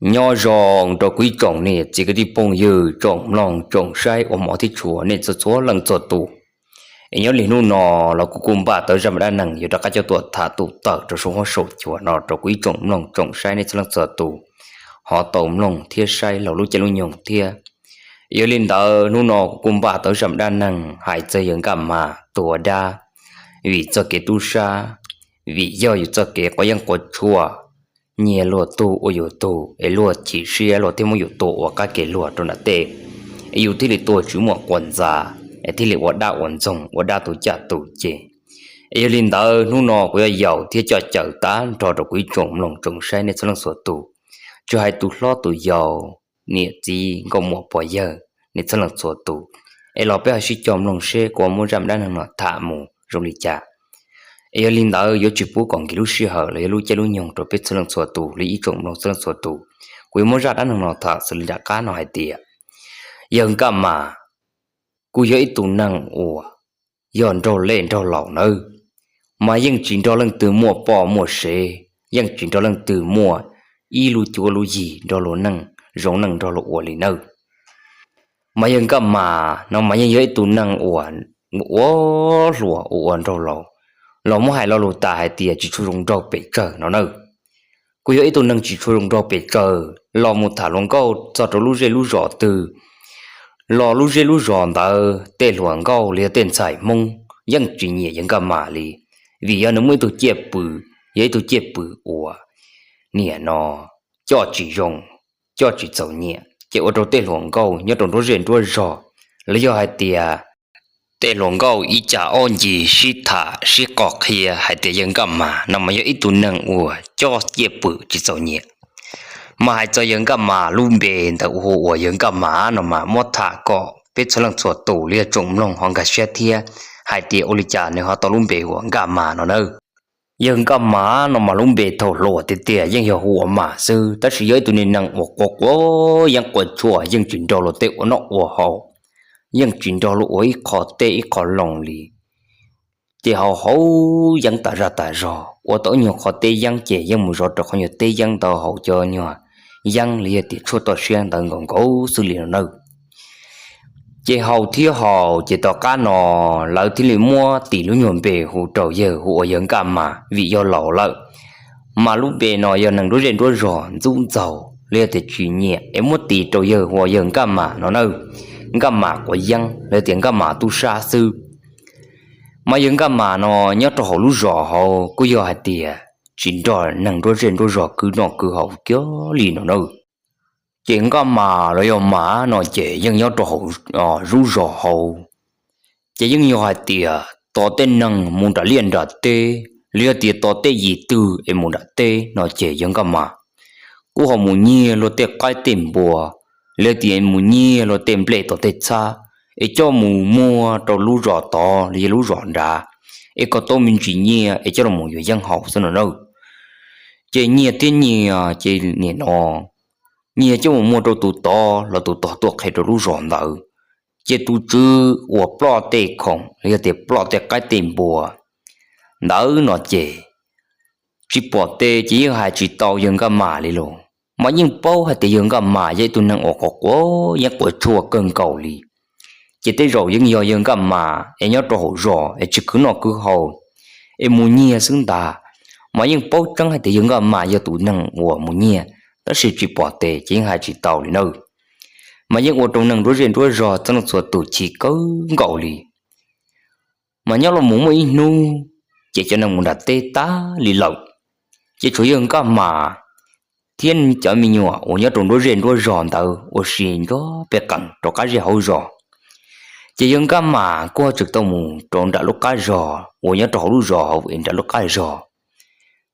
Nyob zoo rau kuv ib tsoom niam txiv kwv tij phooj ywg tsoom mloog tsoom saib ua hmov thiab tshua nej txhua txhua leej txhua tus. Es nyob li hnub no los kuv kuj npaj tau zaj me dab neeg yuav rov qab coj tuaj tham tus tawm rau saum huab saum cua no rau kuv ib tsoom mloog tsoom saib nej txhua leej txhua tus ho tau mloog thiab saib laug lub caij lub nyoog thiab. Yog li ntawd hnub no kuv kuj npaj tau zaj me dab neeg hais txog yawg Nkaj Mas tuag dab vim txoj kev tub sab, vim yog yus txoj kev quav yeeb quav tshuaj, nyiag luag tug ua yus tug es luag chim siab luag thiaj muab yus tua ua qab kev luag rau nram tej, es yus thiaj li tuag tsis muaj quas ntxa, es thiaj li ua dab ua ntxoog ua dab tu caj tu ces. Es yog li ntawd hnub no kuv yuav yaum thiab coj caw tag nrho rau kuv ib tsoom mloog tsoom saib nej txhua leej txhua tus, tsis hais tus hlob tus yau, niam txiv nkauj muam pog yawg nej txhua leej txhua tus, es los peb ho sib cog mloog seb kuv muab zaj me dab neeg no tham mus zoo li cas. Es yog li ntawd yuav tsis pub kom nkim lub sij hawm los yog lub caij lub nyoog rau peb txhua leej txhua tus li ib tsoom mloog txhua leej txhua tus, kuv yuav muab zaj dab neeg no tham xws li nram qab no hais tias yawg Nkaj Mas kuj yog ib tug neeg uas yog nraug lej nraug laus nawb, mas yeej tsis nrog leej twg muaj poj muaj sev, yeej tsis nrog leej twg muaj ib lub cuab lub yig nrog luag neej zoo neej nrog luag ua li nawb. Mas yawg Nkaj Mas no mas yeej yog ib tug neeg uas ua hluas ua ua nraug laus, los muab hais lo lus tas hais tias tsis tshua zoo nraug pes tsawg no nawb. Kuj yog ib tug neeg tsis tshua zoo nraug pes tsawg los mus tham hluas nkauj txog rau lub zej lub zos twg los lub zej lub zos ntawd tej hluas nkauj los yog tej ntxhais Hmoob yeej tsis nyiam yawg Nkaj Mas li, vim yog nws muaj ib tug ciaj pwm, yog ib tug ciaj pwm uas niam no coj tsis zoo, coj tsis txaus nyiam ces ua rau tej hluas nkauj nyob rau nruab zej nruab zog los yog hais tias tej hluas nkauj ib cag ob ncig sib tham sib qo qhia hais tias yawg Nkaj Mas no mas yog ib tug neeg uas coj ciaj pwm tsis txaus nyiam. Mas hais txog yawg Nkaj Mas lub npe ntawm hu ua yawg Nkaj Mas no mas muab tham kom peb txhua leej txhua tus los yog tsoom mloog ho nkag siab thiab hais tias ua li cas nws ho tau lub npe hu ua Nkaj Mas no nawb. Yawg Nkaj Mas no mas lub npe thaum hluas tiag tiag yeej yog hu ua Mas xwb, tab sis yog ib tug neeg uas quav quav yeeb quav tshuaj, yeej tsis nrog luag tej ua noj ua haus, yeej tsis nrog luag ua ib qho teb ib qho loo li. Ces haus haus yeeb tas zaj tas zog, ua tau ib nyuag qho teb yeeb ces yeej mus zov rau qhov nyuag teb yeeb ntawd haus cov nyuag yeeb los yog tias tshuaj toj siab ntawd nkaus nkaus xwb li no nawb. Ces haus thiab haus ces tom qab no lawv thiaj li muab tis lub nyuag npe hu rau yawg hu ua yawg Nkaj Mas vim yog laus lawm. Mas lub npe no yog neeg nruab zej nruab zog ntxub ntxaug los yog tias tsis nyiam es muab tis rau yawg hu ua yawg Nkaj Mas no nawb. Nkaj Mas quav yeeb los yog tias Nkaj Mas tub sab xwb. Mas yawg Nkaj Mas no nyob rau hauv lub zos hauv kuj yog hais tias tsis nrog neeg nruab zej nruab zog kwv noj kwv haus kiag li no nawb. Ces Nkaj Mas los yog Mas no ces yeej nyob rau hauv lub zos hauv, ces yeej yog hais tias tos tej neeg mus nram liaj nram teb los yog tias tos tej yim twg es mus nram teb no ces yawg Nkaj Mas kuj ho mus nyiag luag tej qaib tej npua los yog tias mus nyiag luag tej nplej tom tej txhab es coj mus muag rau lub zos tod los yog lub zos nrad, es kom tau me ntsis nyiaj es coj los yuav yeeb haus xwb no nawb. Ces nyiag thiab nyiag ces nim no nyiag coj mus muag rau tus tod los tus tod tuaj qhia rau lub zos ntawd, ces tus tswv uas ploj tej khoom los yog tias ploj tej qaib tej npua ntawd no ces tsis pom tes ces yeej hais tsis tau yawg Nkaj Mas li los. Mas yeej paub hais tias yawg Nkaj Mas yog ib tug neeg uas quav quav yeeb quav tshuaj kawg nkaus li. Ces tej zaum yeej yog yawg Nkaj Mas es nyob rau hauv zos es tsis khwv noj khwv haus es mus nyiag xwb ntag. Mas yeej paub tseeb hais tias yawg Nkaj Mas yog tus neeg uas mus nyiag, tab sis tsis pom tes ces yeej hais tsis tau li nawb. Mas yeej ua rau neeg nruab zej nruab zog txhua leej txhua tus chim kawg nkaus li. Mas nyob los mus muaj ib hnub, ces cov neeg mus nram teb tag li lawm, ces tshuav yawg Nkaj Mas thiab cov me nyuam uas nyob rau nruab zej nruab zog ntawd ua si nrog peb qees rau qab zej hauv zos. Ces yawg Nkaj Mas kuj tseem tau mus rau nram lub qab zos uas nyob rau hauv lub zos hauv es nram lub qab zos.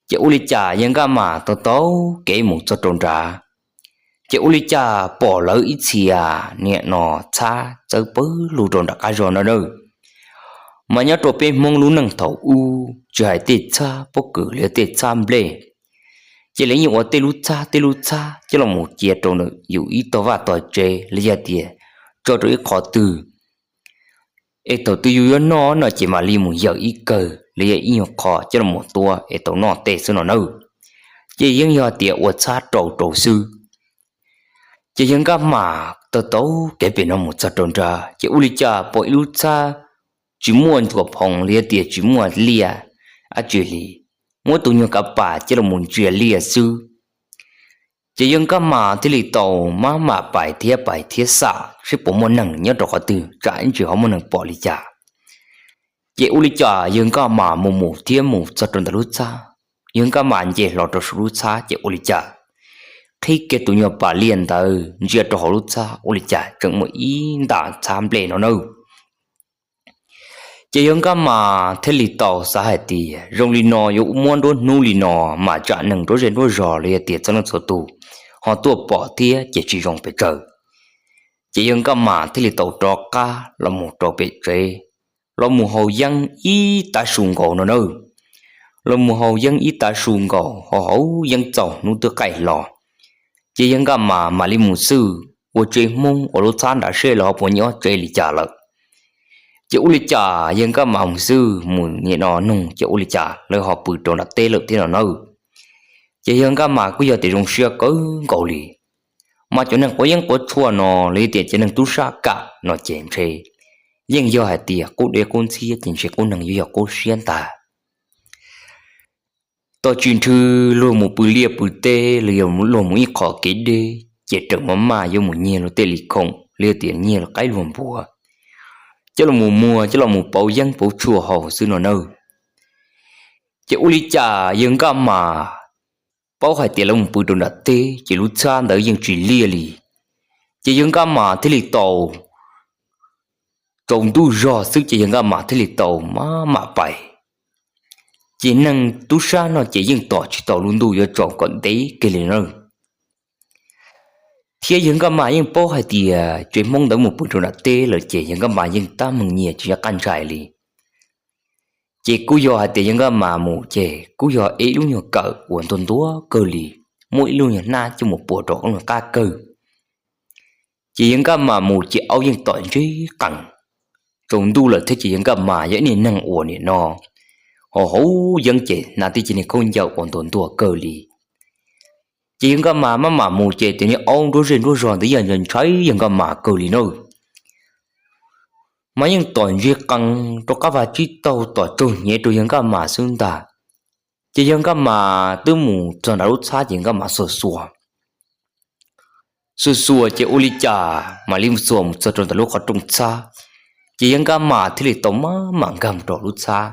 Ces ua li cas yawg Nkaj Mas tau taug kev mus txog rau nrad, ces ua li cas pom lawv ib txhia niam no txhab txawb pawg lug rau nram qab zos no na. Mas nyob rau peb Hmoob lub neej thaum ub tsis hais tej txhab pob kws los yog tej txhab nplej, ces lawv yeej ua tej lub txhab tej lub txhab coj los mus cia rau yus ib tog vaj tog tsev los yog tias tso rau ib qho twg. Es thaum twg yus yuav noj no ces mam li mus yawm ib kawg los yog ib nyuag qho coj los mus tua es tau noj tej xwb no nawb. Ces yeej yog tias ua txhab rau rau xwb. Ces yawg Nkaj Mam taug tau kev pem no mus txog rau nrad ces ua li cas pom ib lub txhab tsis muaj ntsuas phoov li tias tsis muaj liaj dab tsi li, muab tus nyuag kav pas coj los mus ntsia liaj xwb. Ces yawg Nkaj Mam thiaj li tau maj mam pais thiab pais thiab xam seb puas muaj neeg nyob rau qhov twg tsam ib ntsis ho muaj neeg pom li cas. Ces ua li cas yawg Nkaj Mam mus mus thiab mus txog rau ntawm lub txhab, yawg Nkaj Mam nce hlo rau saum lub txhab ces ua li cas qhib kiag tus nyuag pas liaj ntawd ntsia rau hauv lub txhab ua li cas tseem muaj ib nta txhab nplej no nawb. Ces yawg Nkaj Mam thiaj li tau xav hais tias zoo li no yuav muab nruab hnub li no mas tsam neeg nruab zej nruab zog los yog tias txhua leej txhua tus ho tuaj pom thiab ces tsis zoo pes tsawg. Ces yawg Nkaj Mam thiaj li tau rov qab los mus rau pem tsev, los mus haus yeeb ib tav su nkaus no nawb. Los mus haus yeeb ib tav su nkaus, haus haus yeeb txaus hnub twb qaij hlo, ces yawg Nkaj Mam mam li mus xwb, ua tsev Hmoob ua lub txhab nrad seb lawv ho puas nyob tsev li cas lawm. Ces ua li cas yawg Nkaj Mam mus xwb mus nim no nug ces ua li cas lawv ho pw rau nram teb lawm thiab no nawb. Ces yawg Nkaj Mam kuj yog tias zoo siab kawg nkaus li, mas cov neeg quav yeeb quav tshuaj no los yog tias cov neeg tub sab kam no ces ntshe yeej yog hais tias qub deb qub ntxhiab ces ntshe qub neeg yuav yog qub siab ntag. Tos tsis nrhw luag mus pw liaj pw teb los yog luag mus ib qho kev deb ces raws maj maj yuav mus nyiag luag tej li khoom los yog tias nyiag luag qaib luag npua coj los mus muag coj los mus pauv yeeb pauv tshuaj haus xwb no nawb. Ces ua li cas yawg Nkaj Mam paub hais tias lawv mus pw rau nram teb ces lub txhab ntawd yeej tsis liaj li. Ces yawg Nkaj Mam thiaj li tau tsaus ntuj zog xwb ces yawg Nkaj Mam thiaj li tau maj mam pais. Ces neeg tub sab no ces yeej tos tsis tau lub ntuj yuav tsaus kom ntev kiag li na. Thiab yawg Nkaj Mam yeej paub hais tias tsev Hmoob ntawd mus pw rau nram teb lawm ces yawg Nkaj Mam yeej tab meeg nyias tsis nyob qab ntshai li. Ces kuj yog hais tias yawg Nkaj Mam mus ces kuj yog ev ib lub nyuag kawm uas ntuag ntuag kawg li, muaj ib lub nyuag hnab coj mus pua rau qab kawg. Ces yawg Nkaj Mam mus ces aub yeej tom ntsib qees, tsaus ntuj lawm thiab ces yawg Nkaj Mam yog ib niag neeg uas nim no ho haus yeeb ces hnav tib ceg niag khaub ncaws uas ntuag ntuag kawg li. Ces yawg Nkaj Mam maj mam mus ces tej niag aub nruab zej nruab zog ntawd yeej ntshai yawg Nkaj Mam kawg li na. Mas yeej tom ntsib qees rov qab vaj tsib taug tom tsaug hnyev rau yawg Nkaj Mam xwb ntag. Ces yawg Nkaj Mam twb mus txog nram lub txhab ces yawg Nkaj Mam xuas xuas xuas xuas ces ua li cas mam li xuas mus txog rau ntawm lub qhov rooj txhab, ces yawg Nkaj Mam thiaj li tau maj mam nkag mus rau lub txhab.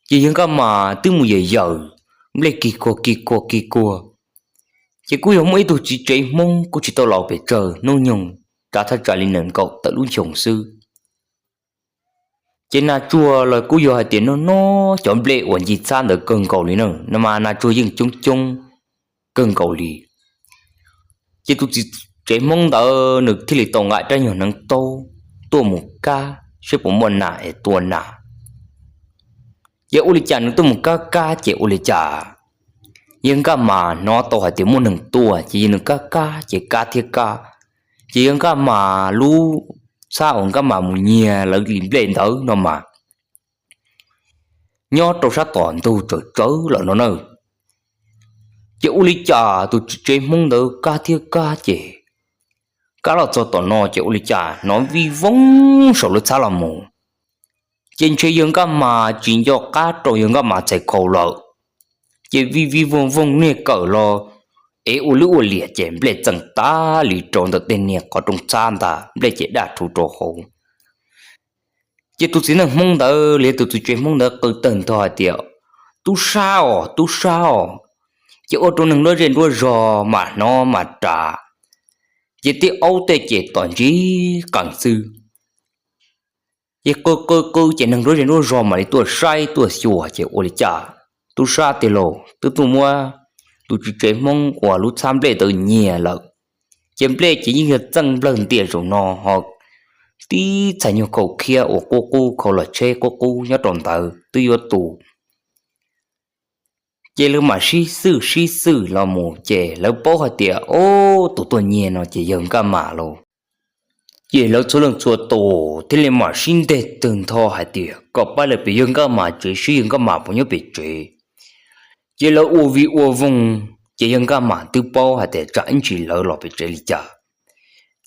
Ces yawg Nkaj Mam twb mus yawm yawm, nplej kig kuag kig kuag kig kuag. Ces kuj yog muaj ib tug txiv tsev Hmoob kuj tsis tau laus pes tsawg, hnub nyoog tsav thaj tsam li nees nkaum tawm lub xyoos xwb. Ces nas tsuag los kuj yog hais tias noj noj cov nplej uas ncig txhab ntawd kawg nkaus li na, no mas nas tsuag yeej coob coob kawg nkaus li. Ces tus txiv tsev Hmoob ntawd nws thiaj li tau nqa rab nyuag hneev taub tuaj mus kab seb puas muaj nas es tua nas. Ces ua li cas nws tuaj mus kab kab ces ua li cas yawg Nkaj Mam hnov tau hais tias muaj neeg tuaj ces yawg nws kab kab ces kab thiab kab. Ces yawg Nkaj Mam lub txhab uas Nkaj Mam mus nyiag lawv li nplej ntawd no mas nyob rau sab tom ntug tsawv tsawv lawm no na. Ces ua li cas tus txiv tsev Hmoob ntawd kab thiab kab ces kab los txog tom no ces ua li cas hnov vij voog saum lub txhab los mus. Ces ntshe yawg Nkaj Mam tsis nco qab rau yawg Nkaj Mam txhais khau lawm, ces vij vij voog voog niag kawm los ev ua lub ua liam ces nplej txeem tas li rau ntawm tej niag qhov rooj txhab ntag, nplej ces daj rhuv rau hauv. Ces tus txiv neej Hmoob ntawd li tus txiv tsev Hmoob ntawd qw tawg ntho hais tias, Tub sab os, tub sab os! Ces ua rau neeg nruab zej nruab zog mam hnov mam ras, ces tib aub tej ces tom ntsib qees xwb. Ces qw qw qw ces neeg nruab zej nruab zog mam li tuaj saib tuaj xyuas ces ua li cas tub sab tiag lauj, twb tuaj muab tus txiv tsev Hmoob uas lub txhab nplej ntawd nyiag lawm. Ces nplej ces yeej yog txeej nplawg ntias zaum no ho tib txhais nyuag khau khiab uas qub qub khau los tsheb qub qub nyob rau ntawd twb yuav tu. Ces lawv mam sib xwb sib xwb los mus ces lawv paub hais tias, Ob, tus tuaj nyiag no ces yawg Nkaj Mam lauj. Ces lawv txhua leej txhua tus thiaj li mam sib nteg tawg ntho hais tias kom pab lawv pem yawg Nkaj Mam tsev seb yawg Nkaj Mam puas nyob pem tsev. Ces lawv ua vij ua voog, Ces yawg Nkaj Mas twb paub hais tias tsam ib ntsis lawv los pem tsev li cas,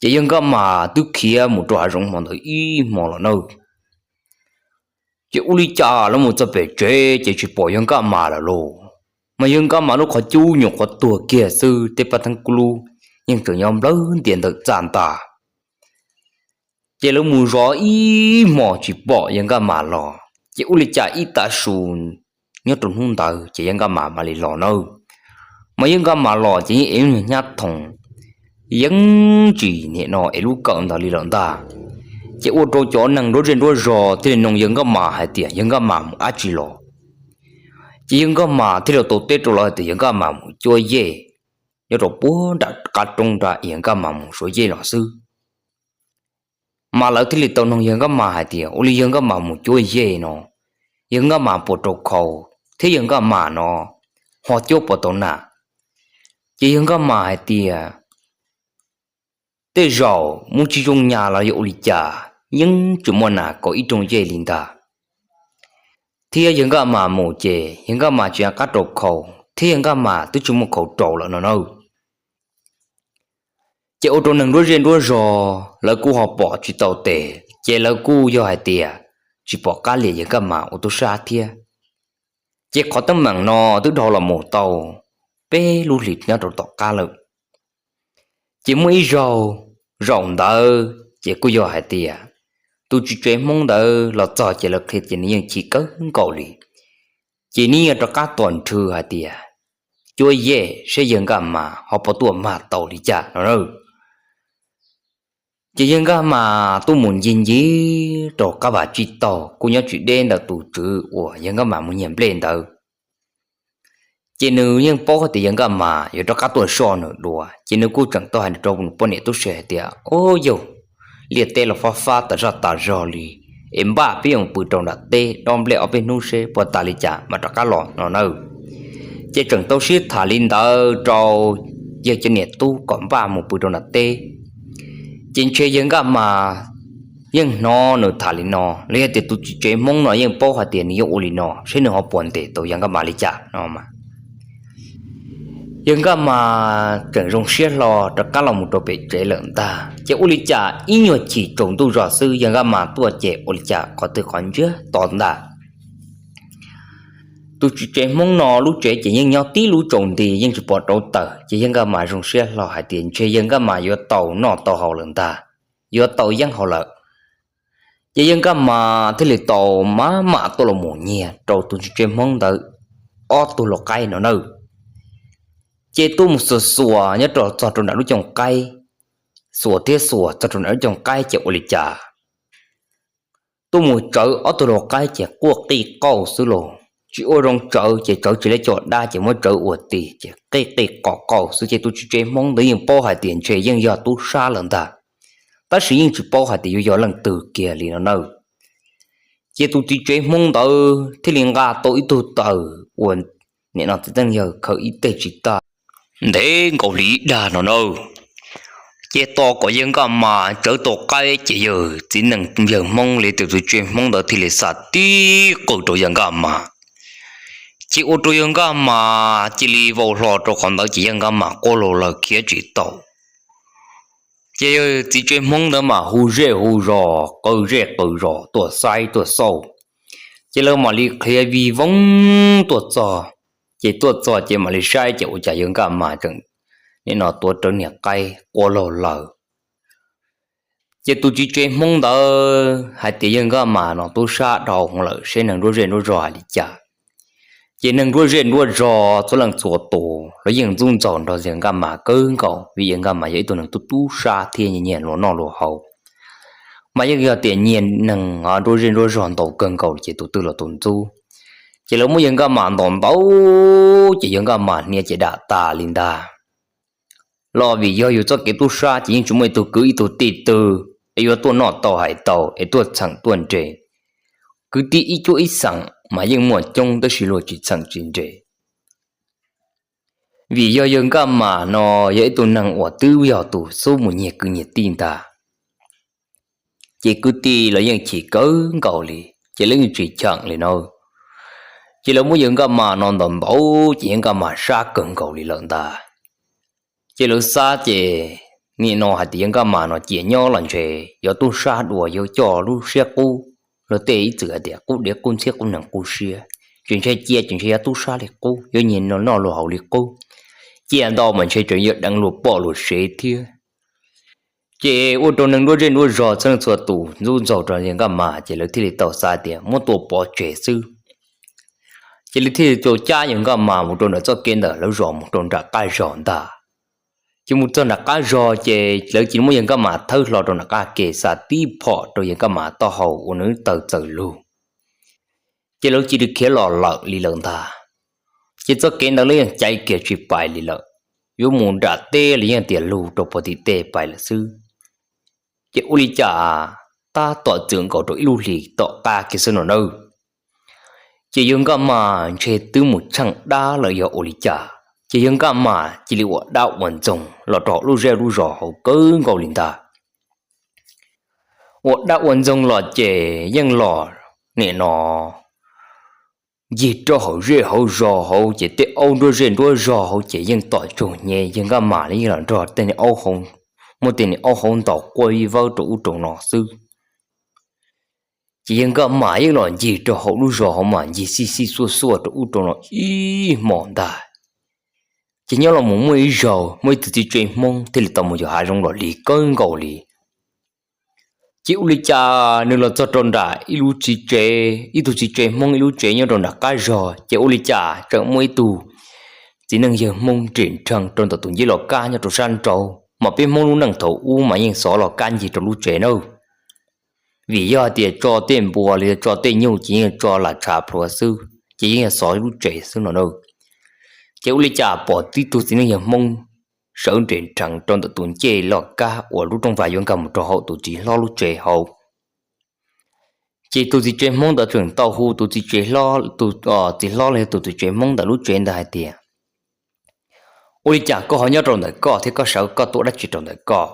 ces yawg Nkaj Mas twb khiav mus rau hav zoov hmo ntawd ib hmo los nawb. Ces ua li cas lawv mus txog pem tsev ces tsis pom yawg Nkaj Mas lawm lauj. Mas yawg Nkaj Mas lub qhov cub nyuam qhuav tuag kiag xwb, tej paj theeb kub lub yeej tseem nyob nplawg ntias ntawm txaj ntag. Ces lawv mus zov ib hmos tsis pom yawg Nkaj Mas los, ces ua li cas ib tav su nyob rau hnub ntawd ces yawg Nkaj Mas mam li los nawb. Mas yawg Nkaj Mas los ces yeej ev lub niag hnyiab thoom yeeb tsis niam no ev lub kawm ntawd li lawm ntag. Ces ua rau cov neeg nruab zej nruab zos thiaj li nug yawg Nkaj Mas hais tias yawg Nkaj Mas mus dab tsi los. Ces yawg Nkaj Mas thiaj li tau teb rau lawv hais tias yawg Nkaj Mas mus cuab yej, nyob rau puag nram qab roob nrad, yawg Nkaj Mas mus suav yej los xwb. Mas lawv thiaj li tau nug yawg Nkaj Mas hais tias ua li yawg Nkaj Mas mus cuab yej no, yawg Nkaj Mas puas rau khau, thiab yawg Nkaj Mas no ho cuab puas tau na. Ces yawg Nkaj Mas hais tias tej zaum muaj tsis zoo nyas los yog ua li cas, yeej tsis muaj nas kaum ib rooj yej li ntag. Thiab yawg Nkaj Mas mus ces yawg Nkaj Mas tsis nco qab rau khau, thiab yawg Nkaj Mas twb tsis muaj khau rau lawm no nawb. Ces ua rau neeg nruab zej nruab zos lawv kuj ho pom tsis tau tes, ces lawv kuj yog hais tias tsis pom qab liam yawg Nkaj Mas ua tub sab thiab. Ces qhov teeb meem no twb dhau los mus tau peb lub hlis nyob rau tom qab lawm. Ces muaj ib zaug, zaum ntawd ces kuj yog hais tias tus txiv tsev Hmoob ntawd los txog ces lawv qhia ces nws yeej chim kawg nkaus li. Ces nws yeej rov qab tuaj nrhw hais tias cuab yej saib yawg Nkaj Mas ho puas tuaj mag tau li cas no na. Ces yawg Nkaj Mas tuaj mus ncig ncig rau qab vaj tsib taug kuj nyob tsis deb ntawm tus tswv uas yawg Nkaj Mas mus nyiag nplej ntawd. Ces nws yeej paub hais tias yawg Nkaj Mas yuav rov qab tuaj soj nws dua, ces nws kuj tseem tau hais rau nws poj niam tub se hais tias, Ub yauj, liaj teb los fab fab tas zaj tas zog li, es npaj peb yuav mus pw rau nram teb dob nplej ob peb hnub seb puas tas li cas mam rov qab los no nawb. Ces tseem tau sib tham li ntawd rau yawg cov niam tub kom npaj mus pw rau nram teb. Ces ntshe yawg Nkaj Mas yeej hnov nws tham li no, los yog tias tus txiv tsev Hmoob no yeej paub hais tias nws yuav ua li no seb nws ho puas ntes tau yawg Nkaj Mas li cas no. Yawg Nkaj Mas tseem zoo siab hlo rov qab los mus rau pem tsev lawm ntag, ces ua li cas ib nyuag chim tsaus ntuj zog xwb yawg Nkaj Mas tuaj ces ua li cas qhov twg qhov ntsiag to ntag. Tus txiv tsev Hmoob no lub tsev ces yeej nyob tib lub tsaus nti yeej tsis pom rauv taws, ces yawg Nkaj Mas zoo siab hlo hais tias ntshe yawg Nkaj Mas yuav tau noj tau haus lawm ntag, yuav tau yeeb haus lawm. Ces yawg Nkaj Mas thiaj li tau maj mam tuaj los mus nyiag rau tus txiv tsev Hmoob ntawd ob tug lau qaib no nawb. Ces tuaj mus xuas xuas nyob rau txog rau nram lub cooj qaib, xuas thiab xuas txog rau nram lub cooj qaib ces ua li cas tuaj mus tsawv ob tug lau qaib ces quaj qij qauj xwb los, tsis ua zoo tsawv ces tsawv tsis lab cov dab ces muab tsawv ua ti ces qij qij qoj qauj xwb, ces tus txiv tsev Hmoob ntawd yeej paub hais tias ntshe yeej yog tub sab lawm ntag, tab sis yeej tsis paub hais tias yuav yog leej twg kiag li no nawb. Ces tus txiv tsev Hmoob ntawd thiaj li nqa tau ib tug taws uas nim no txiv neej yawg khaws ib teg tsis tag ntev nkaus li ib dag no nawb. Ces tos kom yawg Nkaj Mas tsawv tau qaib ces yawg txiv neej yawg Hmoob li tus txiv tsev Hmoob ntawd thiaj li xa tib qws rau yawg Nkaj Mas. Ces ua rau yawg Nkaj Mas cia li vau hlo rau qhov ntawd ces yawg Nkaj Mas quaj laug lawg khiav tsis tau. Ces yawg txiv tsev Hmoob ntawd mas hu zej hu zos, qw zej qw zos tuaj saib tuaj xauj. Ces lawv mam li qhia vij voog tuaj txog. Ces tuaj txog ces mam li saib ces ua cas yawg Nkaj Mas tseem nim no tuav rawv niag qaib quaj laug lawg. Ces tus txiv tsev Hmoob ntawd hais tias yawg Nkaj Mas no tub sab dhau hwv lawm, seb neeg nruab zej nruab zog hais li cas. Ces neeg nruab zej nruab zog txhua leej txhua tus los yeej ntxub ntxaug nrog yawg Nkaj Mas kawg nkaus, vim yawg Nkaj Mas yog ib tug neeg tub tub sab thiab nyiag luag noj luag haus. Mas yeej yog tias nyiag neeg nruab zej nruab zog ntau kawg nkaus ces tus twg los tus ntxub. Ces lawv muab yawg Nkaj Mas ntaus ntaus, ces yawg Nkaj Mas hnia ces dam tas li ntag. Los vim yog yus txoj kev tub sab ces yeej tsis muaj ib tug kwv ib tug tij twg es yuav tuaj noj tau hais tau es tuaj txheem tuaj nres. Kwv tij ib cuab ib xeem mas yeej muaj coob tab sis luag tsis txheem tsis nres. Vim yog yawg Nkaj Mas no yog ib tug neeg uas twb yog tus xub mus nyiag kwv nyiag tij ntag. Ces kwv tij los yeej chim kawg nkaus li, ces lawv yeej tsis cheem li na. Ces lawv muab yawg Nkaj Mas no ntaus ntaus ces yawg Nkaj Mas sab kawg nkaus li lawm ntag. Ces lawv xav ces nim no hais tias yawg Nkaj Mas no cia nyob los ntshe yuav tub sab dua, yuav coj lub siab qub, luag tej ib txwm hais tias qub deb qub ntxhiab qub nees qub siab, ces ntshe cia ces ntshe yuav tub sab li qub, yuav nyiag noj luag haus li qub, cia ntau mas ntshe tseem yuav deev luag poj luag sev thiab. Ces ua rau neeg nruab zej nruab zog txhua leej txhua tus ntxub ntxaug rau yawg Nkaj Mas ces lawv thiaj li tau xav tias muab tua pov tseg xwb. Ces lawv thiaj li tau cab yawg Nkaj Mas mus rau nram txoj kev ntawm lawv zos mus rau nram qab zog ntag. Ces mus txog nram qab zog ces lawv cia li muab yawg Nkaj Mas thawb hlo rau nram qab kev xa tib phom rau yawg Nkaj Mas taub hau ua nws taw txawm lug. Ces lawv cia li khiav los lawm li lawm ntag. Ces txoj kev ntawd lawv yeej caiv kiag tsis pais li lawm, yuav mus nram teb los yeej tias lug rau puag tim tej pais lawm xwb. Ces ua li cas tab tom txwm nkaus rau ib lub hlis tom qab kiag xwb no nawb, ces yawg Nkaj Mas ntshe twb mus tsheej dab lawm yog ua li cas, ces yawg Nkaj Mas cia li ua dab ua ntxoog los rau hauv lub zej lub zos hauv kawg nkaus li ntag. Ua dab ua ntxoog los ces yeej los nim no ncig rau hauv zej hauv zos hauv ces tej aub nruab zej nruab zog hauv ces yeej tom tsuag hnyev yawg Nkaj Mas li yeej los nrog tej niag aub, muab tej niag aub hauv ntaus quaj vij vawb rau ub rau no xwb. Ces yawg Nkaj Mas yeej los ncig rau hauv lub zos hauv mas ncig xij xij xuaj xuaj rau ub rau no ib hmos ntag. Ces nyob los mus muaj ib zaug muaj ib tug txiv tsev Hmoob thiaj li tau mus yos hav zoov los lig kawg nkaus li. Ces ua li cas nws los txog rau nram ib lub txiv tsev, ib tug txiv tsev Hmoob ib lub tsev nyob rau nram qab zog, ces ua li cas tseem muaj ib tug txiv neej yawg Hmoob nres nrhees rau ntawm tus nceb loj kab nyob rau sab nraud, mas peb Hmoob lub neej thaum ub mas yeej xov loj kab ncig rau lub tsev nawb. Vim yog hais tias tso tej npua los yog tso tej nyuj ces yeej tso lam tshav plhuav xwb, ces yeej yog xov lub tsev xwb no na. Ces ua li cas pom tib tug txiv neej yawg Hmoob sawv nres nrhees rau ntawm tus ncej loj kab uas lub rooj vag yuav nkag mus rau hauv tus txiv hlob lub tsev hauv. Ces tus txiv tsev Hmoob ntawd tseem tau hu tus txiv tsev hlob, tus txiv hlob los yog tus txiv tsev Hmoob ntawm lub tsev ntawd hais tias, ua li cas koj ho nyob rau ntawm koj thiab koj sawv koj tuaj dab tsi rau ntawm koj?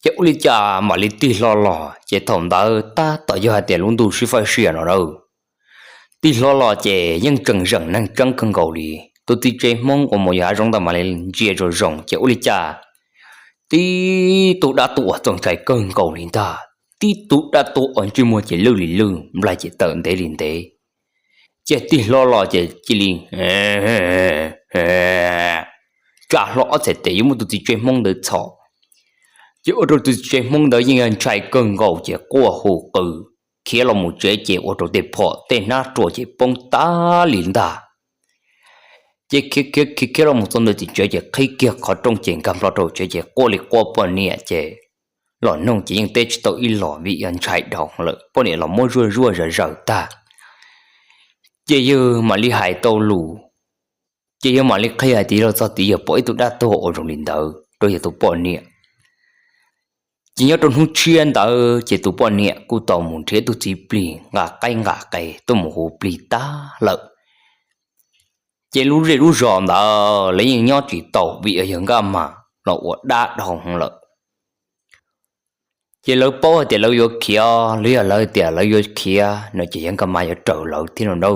Ces ua li cas mam li tig hlo los, ces thaum ntawd tab tom yog hais tias lub ntuj sib faj sias no na. Tig hlo los ces yeej tseem zeem neeg tseeb kawg nkaus li. Tus txiv tsev Hmoob uas mus yos hav zoov ntawd mam li ntsia zoo zoo, ces ua li cas tib tug dab tuaj uas txaus ntshai kawg nkaus li ntag. Tib tug dab tuaj uas ntsej muag ces lwj li lwj, nplaig ces tawm ntev li ntev. Ces tig hlo los ces cia li tsa hlo ob txhais tes yuav muab tus txiv tsev Hmoob ntawd txhom. Ces ua rau tus txiv tsev Hmoob ntawd yeej yog ntshai kawg nkaus ces quaj hu qw, khiav los mus tsev ces ua rau tej phom tej hnab rua ces poob tag li ntag. Ces khiav khiav khiav los mus txog ntawm tim tsev ces qhib kiag qhov rooj ces nkag nplo rau tsev ces quaj li quaj poj niam ces los noog ces yeej teb tsis tau ib los vim yog ntshai dhau lawm, poj niam los muab zuaj zuaj zaws zaws tag. Ces yawg mam li hais tau lus, ces yawg mam li qhia hais tias los txog tid yawg pom ib tug dab tuag ua zoo li ntawd rau yawg tus poj niam. Ces nyob rau hnub tshiab ntawd ces tus poj niam kuj tau mus nrhiav tus txiv plig nqa qaib nqa qe tuaj mus hu plig tag lawm. Ces lub zej lub zos ntawd lawv yeej nyob tsis tau vim yawg Nkaj Mas los ua dab dhau lawm. Ces lawv paub hais tias lawv yuav khiav, los yog lawv tias lawv yuav khiav no ces yawg Nkaj Mas yuav raws lawv thiab no na.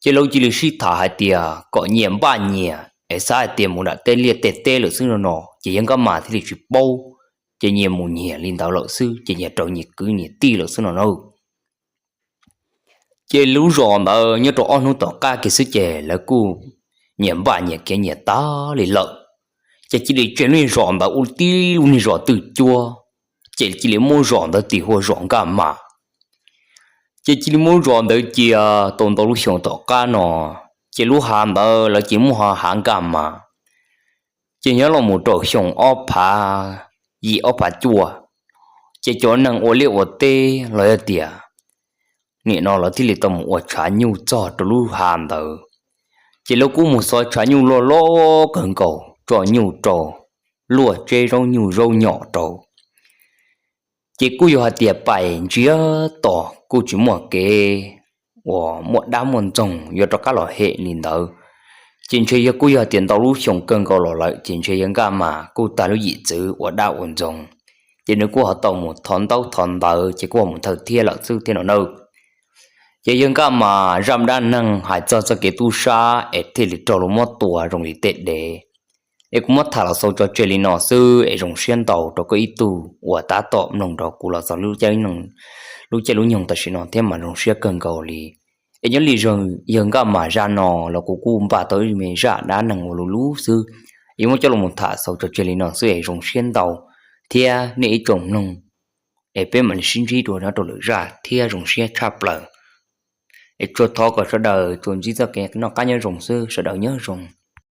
Ces lawv cia li sib tham hais tias kom nyias npaj nyias es xav hais tias mus nram tej liaj tej teb lawm xwb no no, ces yawg Nkaj Mas thiaj li tsis paub, ces nyias mus nyias li ntawd lawm xwb, ces nyias raws nyias kwv nyias tij lawm xwb no na. Ces lub zos ntawd nyob rau ob hnub tom qab kiag xwb ces lawv kuj nyias npaj nyias khiav nyias tag li lawm. Ces cia li tseg lub niag zos ntawd ua tib lub niag zos twj cuab, ces cia li muab zos ntawd tis hu ua zos Nkaj Mas. Ces cia li muab zos ntawd cia tau ntau lub xyoo tom qab no, ces lub hav ntawd lawv cia li muab hu ua hav Nkaj Mas. Ces nyob los mus rau xyoo ob phav yim ob phav cuaj, ces cov neeg ua liaj ua teb los yog tias nim no lawv thiaj li tau mus ua tshav nyuj txog rau lub hav ntawd. Ces lawv kuj mus xov tshav nyuj loj loj kawg nkaus, tso nyuj rau, luaj tseb zaub nyuj zaub nyom rau. Ces kuj yog hais tias pais ntsiag to kuj tsis muaj kev uas muaj dab muaj ntxoog yuav rov qab los hem li ntawd. Ces ntshe yog kuj yog hais tias ntau lub xyoo kawg nkaus los lawm ces ntshe yawg Nkaj Mas kuj tag lub yim txwv ua dab ua ntxoog, ces nws kuj ho tau mus thov ntaub thov ntawv ces kuj ho mus thawj thiab lawm xwb thiab no na. Ces yawg Nkaj Mas zaj dab neeg hais txog txoj kev tub sab es thiaj li raug luag muab tua zoo li tej dev. Es kuv muab tham los xaus tso tseg li no xwb es zoo siab ntau rau koj ib tug uas tab tom mloog nrog kuv los txog lub caij lub nyoog tam sim no thiab mas zoo siab kawg nkaus li. Es nyob li yawg Nkaj Mas zaj no los kuv kuj npaj tau ib me zaj dab neeg ua luv luv xwb, yuav muab coj los tham xaus tso tseg li no xwb es zoo siab ntau thiab nej ib tsoom mloog. Es peb mam li sib ntsib dua nyob rau lwm zaj thiab zoo siab tshaj plaws. Es tsuas thov kom sawv daws tsuas ntsib txoj kev noj qab nyob zoo xwb, sawv daws nyob zoo.